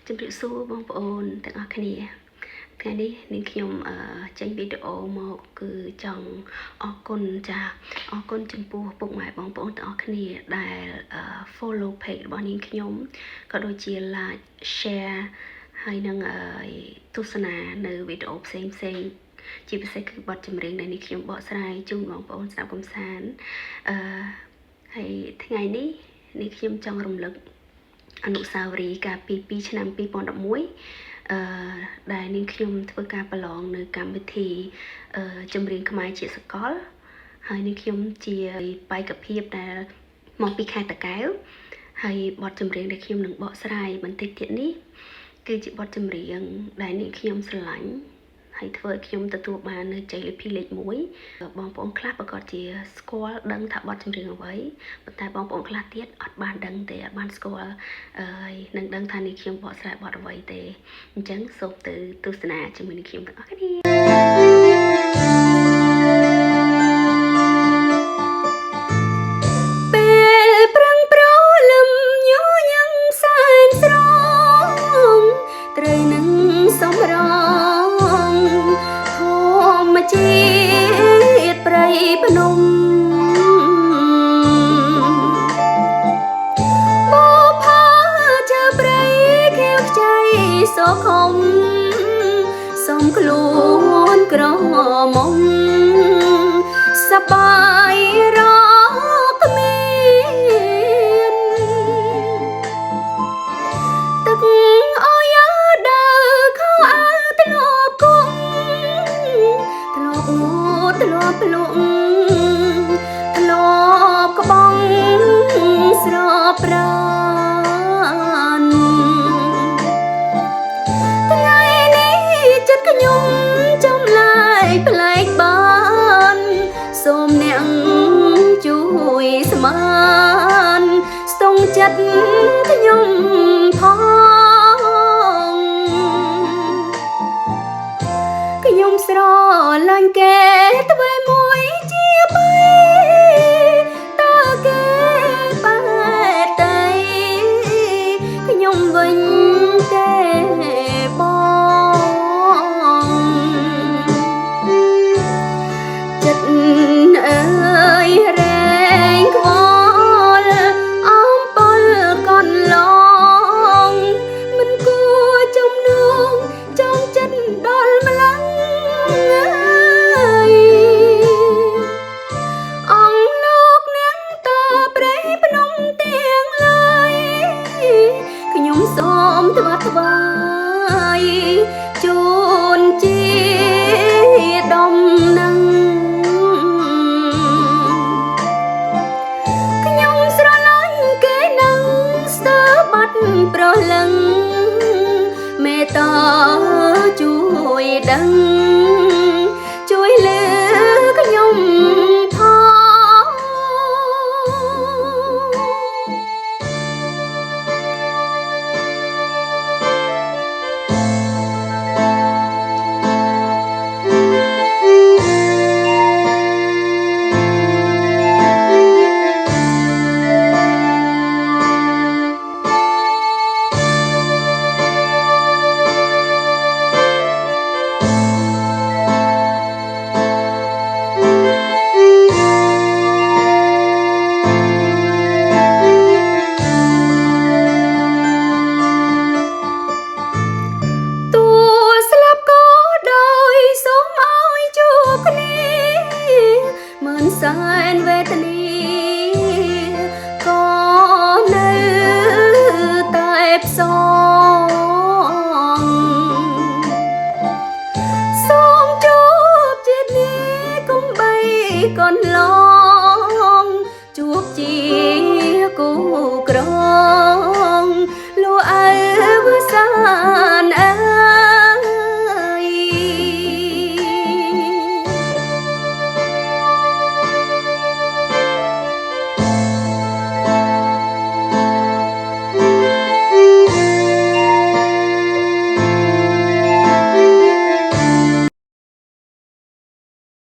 ជម្រាបសួរបងប្អូនទាំងអស់គ្នាថ្ងៃនេះនាងខ្ញុំចេញវីដេអូមកគឺចង់អរគុណចាអរគុណចំពោះពុកម៉ែបងប្អូនទាំងអស់គ្នាដែល follow page របស់នាងខ្ញុំក៏ដូចជា like share ហើយនឹងទស្សនានៅវីដេអូផ្សេងផ្សេងជាពិសេសគឺបទចម្រៀងដែលនេះខ្ញុំបកស្រាយជូនបងប្អូនស្ដាប់កំសាន្តអឺហើយថ្ងៃនេះនេះខ្ញុំចង់រំលឹកអនុស្សាវរីយ៍កាលពី2ឆ្នាំ2011អឺដែលនាងខ្ញុំធ្វើការប្រឡងនៅកម្មវិធីអឺចម្រៀងខ្មែរជាសកល ហើយនាងខ្ញុំជាបេក្ខភាពដែលមកពីខេត្តតាកែវហើយបទចម្រៀងដែលខ្ញុំនឹងបកស្រាយបន្តិចទៀតនេះគឺជាបទចម្រៀងដែលនាងខ្ញុំស្រឡាញ់ហើយធ្វើឲ្យខ្ញុំទទួលបាននៅជ័យលាភីលេខ1បងប្អូនខ្លះប្រកាសជាស្គាល់ដឹងថាបទចម្រៀងអ្វីប៉ុន្តែបងប្អូនខ្លះទៀតអត់បានដឹងទេអត់បានស្គាល់ហើយនឹងដឹងថានេះខ្ញុំបកស្រាយបទអ្វីទេអញ្ចឹងសូមទៅទស្សនាជាមួយនឹងខ្ញុំទាំងអស់គ្នា ពេលប្រឹងប្រលឹមញញឹមសែនស្រងត្រូវនឹងសំរងធម្មជាតិព្រៃភ្នំបផាជើព្រៃខៀវខ្ចីសុខុមសំខ្លួនក្រមុំសបាយរកគ្មានទឹកអយ៉ាដើខោអាវធ្លាប់គង់ធ្លាប់ងូធ្លាប់ភ្លុងធ្លាប់ក្បងស្រប្រានថ្ងៃនេះចិត្តខ្ញុំចំឡាយប្លែកបានសូមអ្នកជួយស្មានស្ទងចិត្តខ្ញុំផងខ្ញុំស្រឡាញ់គេទ្វេមួយជាបីតើគេបែតៃខ្ញុំវិញទេបងចិត្តអើយរែងខ្វល់អំពលកន្លងមិនគួរចំណងចងចិត្តដល់ម្លឹងអើយអង្គលោកនាងតព្រៃភ្នំទាំងឡើយខ្ញុំសូមថ្វាថ្វាយជូនជាដំណឹង ខ្ញុំស្រឡាញ់គេនឹងស្ទើរបាត់ប្រលឹងមេត្តាជួយដឹងជួយលើខ្ញុំផង តួស្លាប់ក៏ដោយសូមឲ្យជួបគ្នាមឿនសែនវេទនាក៏នៅតែផ្សងសូមជួបជាតិនេះកុំបីកន្លងជួបជាគូ